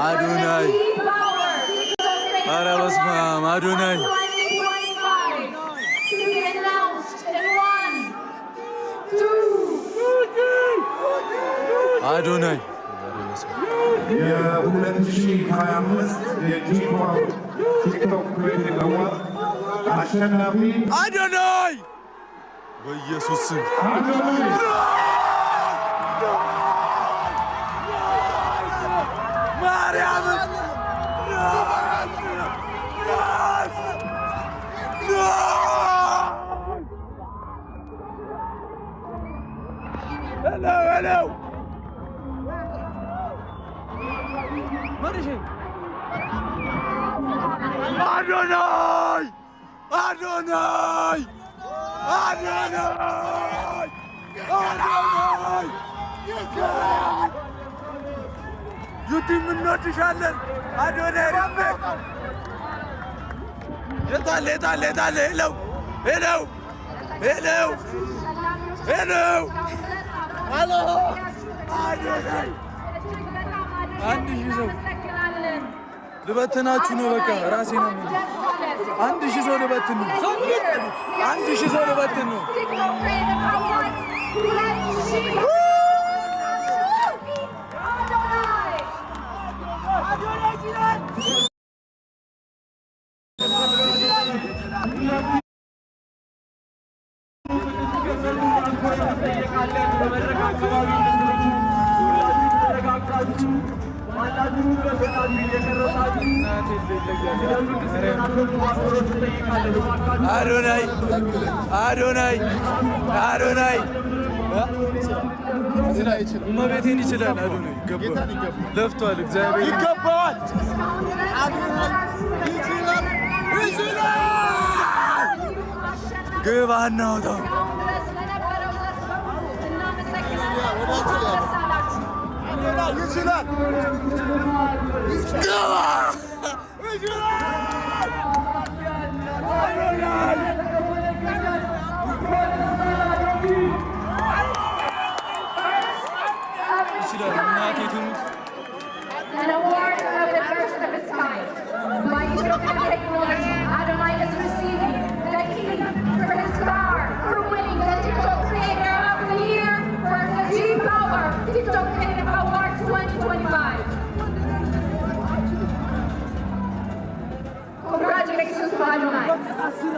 አዶናይ! ኧረ በስመ አብ አዶናይ! 2025 to be announced in one, two, አዶናይ! የ2025 የ G Power TikTok Creative Award አሸናፊ አዶናይ! በኢየሱስ ስም! አዶናይ! ማርያምን! Hello, hello! What is it? አዶናይ! አዶናይ! አዶናይ! አዶናይ! ዩቲም እንወድሻለን። አዶናይ respect። የታለ የታለ የታለ? Hello, hello, hello, hello, hello! አዶናይ፣ 1000 ሰው ልበትናችሁ ነው። በቃ ራሴ ነው የምልህ። 1000 ሰው ልበትን ነው። 1000 ሰው ልበትን ነው። TikTok Creative Award 2000 አዶናይ! እንጠይቃለን። በመድረክ አካባቢ ሁላችሁ ተረጋግታችሁ ባላችሁበት ሆናችሁ እየቀረጻችሁ እንድትከታተሉ በአክብሮት እንጠይቃለን። እባካችሁ። አዶናይ፣ አዶናይ፣ አዶናይ! እመቤቴን ይችላል። አዶናይ ይገባዋል። ለፍቷል። እግዚአብሔር ይገባዋል። ይችላል፣ ይችላል። ግባ እናውጣው። እስካሁን ድረስ ለነበረው ዘርፍ በሙሉ እናመሰግናለን። እንኳን ደስ አላችሁ። ይችላል። ግባ! ይችላል። አዶናይ! ይችላል። እናቴ ትሙት። An award of the first of its kind by Ethiopian Technology. Adonai is receiving the key for his car for winning the TikTok Creator of the Year for the G Power TikTok Creative Awards 2025. Congratulations to Adonai. 10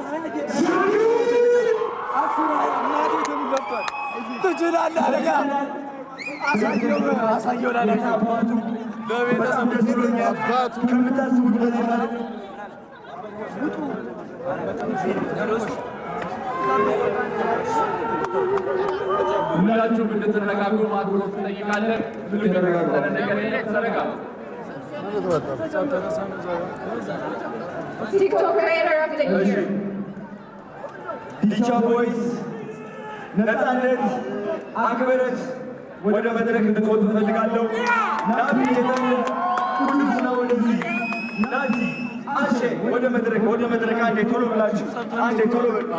20 እናቴ ትሙት ለፍቷል። ትችላለህ አለቃ። አሳየው፣ አሳየው ላለቃ ለቤተሰብ። ደስ ብሎኛል ከምታስቡት በላይ ማለት ነው። ሁላችሁም እንድትረጋጉ በአክብሮት እንጠይቃለን። ምንም የተፈጠረ ነገር የለም። ተረጋጉ። TikTok Creator of the Year. ዲቻ Boys፣ ነፃነት፣ አክብረት ወደ መድረክ እንድትወጡ እፈልጋለሁ። ናቲ የታለ? ቅዱስ ነው ወደዚህ። ናቲ፣ አሼ ወደ መድረክ፣ ወደ መድረክ። አንዴ ቶሎ ብላችሁ፣ አንዴ ቶሎ በሉ።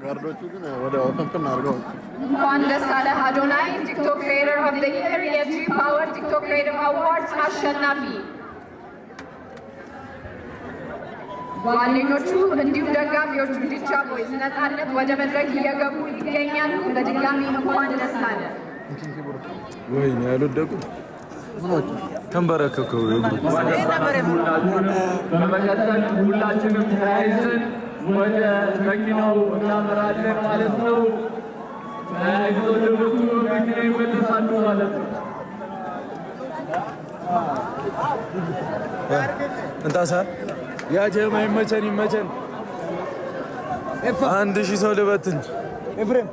ጋርዶቹ ግን ወደ ፍንፍን አድርገው እንኳን ደስ አለህ አዶናይ፣ TikTok Creator of the Year የ G Power TikTok Creative Awards አሸናፊ። ጓደኞቹ እንዲሁም ደጋፊዎቹ ዲቻ Boys፣ ነፃነት ወደ መድረክ እየገቡ ይገኛሉ። በድጋሚ እንኳን ደስ አለህ። ወይኔ ያልወደቁ ተንበረከኩ። በመቀጠል ሁላችንም ተያይዘን ወደ መኪናው እናመራለን ማለት ነው። ተያይዞ ወደ መኪና ይመለሳሉ ማለት ነው። እንታሳ ያ ጀማ ይመቸን፣ ይመቸን። 1000 ሰው ልበትን። ኤፍሬም።